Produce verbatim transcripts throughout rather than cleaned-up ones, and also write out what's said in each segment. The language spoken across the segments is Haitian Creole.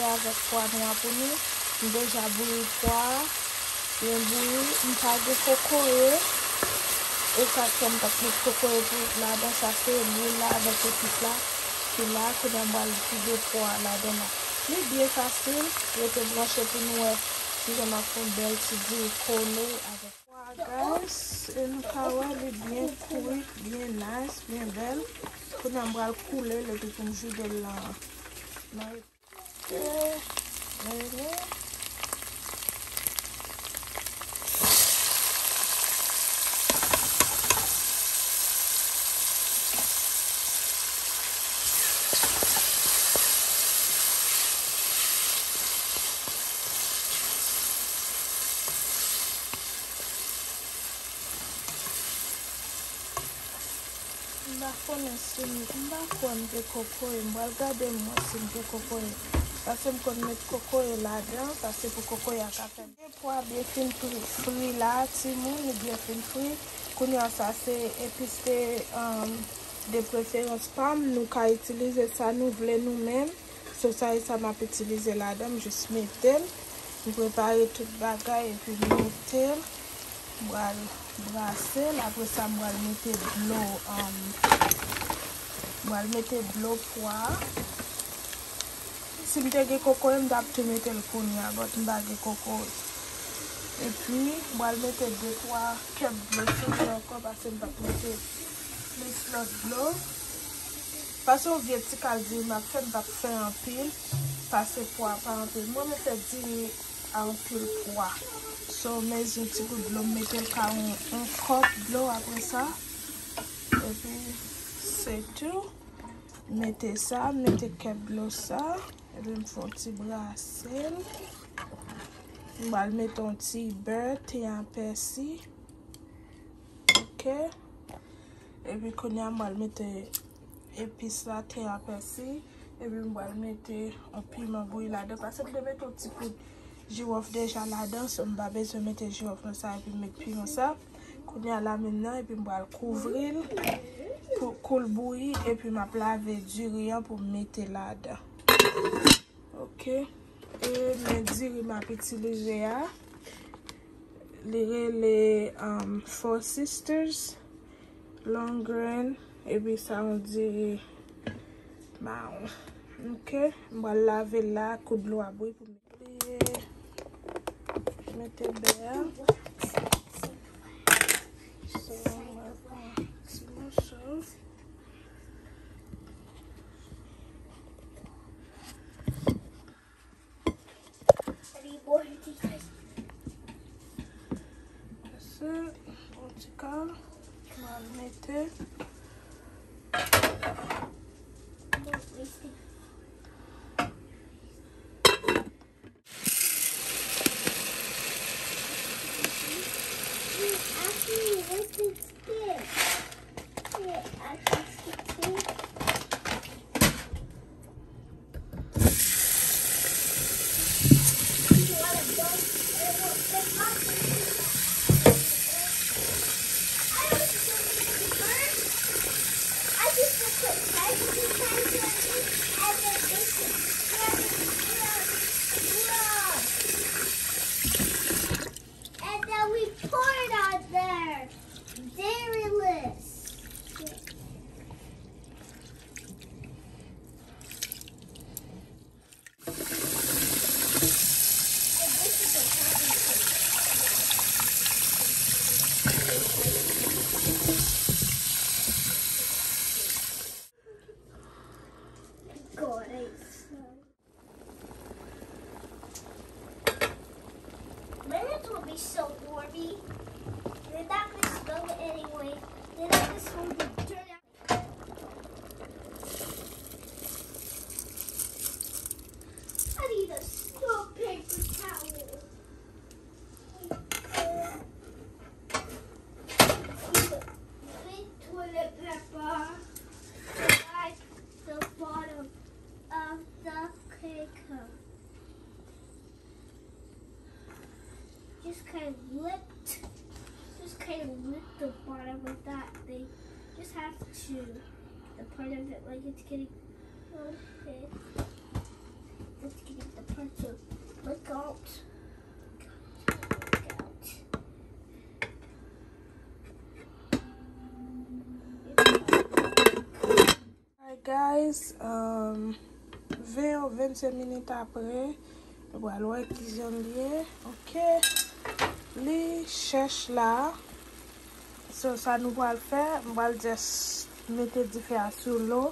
Avèk pwa nwa pou nou. M deja bouyi pwa a. Byen bouyi. M pa gen kokoye. E sa k fè m pa t met kokoye pou ladan, sa se lwil la avèk epis la ki la. Kounye a m pral vide pwa a ladan la. Li byen fasil. Rete branche pou nou wè kijan m ap fè yon bèl ti diri kole avèk pwa a, guys. E nou ka wè li byen kwit, byen nice, byen bèl. Kounye a m pral koule l epi pou m vide l nan, nan M pa konnen si m, m pa kwè m gen kokoye. M pral gade m wè si m gen kokoye. Paske m konn met kokoye ladan, sa se pou kokoye a ka fè. Pwa byen fin fri, fri la, timoun, li byen fin fri. Kounye a, sa se epis de, um, de preferans pa m. Nou ka itilize sa nou vle nou menm. So, sa e sa m ap itilize ladan, m jis mete l. M prepare tout bagay epi m mete l. M pral brase l. Apre sa, m pral mete dlo, um, m pral mete dlo pwa. Si m te gen kokoye, m t ap tou mete l kounye a, but m pa gen kokoye. Epi, m pral mete de twa kèp dlo sou li ankò, paske m t ap mete plis lòt dlo. Paske yon vye ti kal diri m ap fè, m p ap fè anpil, paske pwa pa anpil. Mwen, mwen fè diri a anpil pwa. So, m mezi yon ti gout dlo, m mete l ka yon, yon kòp dlo apre sa. Epi, se tou. Mete sa, mete kèk dlo sa. Epi m fè yon ti brase l. M pral mete yon ti bè, te a pèsi. Ok. Epi kounye a m pral mete epis la, te a pèsi. Epi m pral mete yon piman bouyi ladan. Paske m te mete yon ti poud jiwòf deja ladan, so m pa bezwen mete jiwòf nan sa epi m met piman sa. Kounye a la menm nan, epi m pral kouvri l pou kou l bouyi, epi m ap lave diri an pou m mete ladan. Ok. E men diri m ap itilize a, li rele, um, Four Sisters, long grain, epi sa yon diri mawon. Ok. M pral lave l la, kou dlo a bouyi pou m Bliye mete bè a. So, mwen pran ti moso. Se yon ti kal. Mwen mete. And then we pour it on there. Dairy list. God, it's so My lips will be so warmy. They're not gonna smell it anyway. They're not gonna smell the dirt. I need a snow paper towel. Big toilet paper. Like the bottom of the cake. Just kind of lift, just kind of lift the bottom of that thing. Just have to, the part of it, like, it's getting a little bit. Look out. Hi guys, um, ven ou vennsenk minit apre, nou pral wè kijan l ye. Ok, li chèch la. So sa nou pral fè, m pral just mete dife a sou lo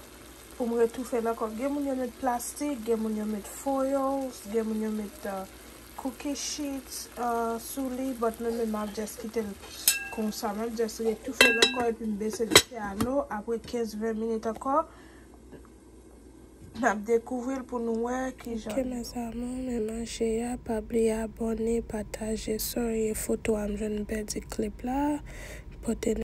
pou m retoufe l ankò. Gen moun yo met plastik, gen moun yo met foils, gen moun yo met uh, cookie sheets uh, sou li, but mwen menm m ap just kite l konsa. M ap just retoufe l ankò epi m bese dife a lo. Apre kenz ven minit ankò, n ap dekouvri l pou nou wè kijan. Ok, mes amours, men manje a, pa bliye abòne, pataje, sorry, foto a m jwenn pèdi clip la. Pote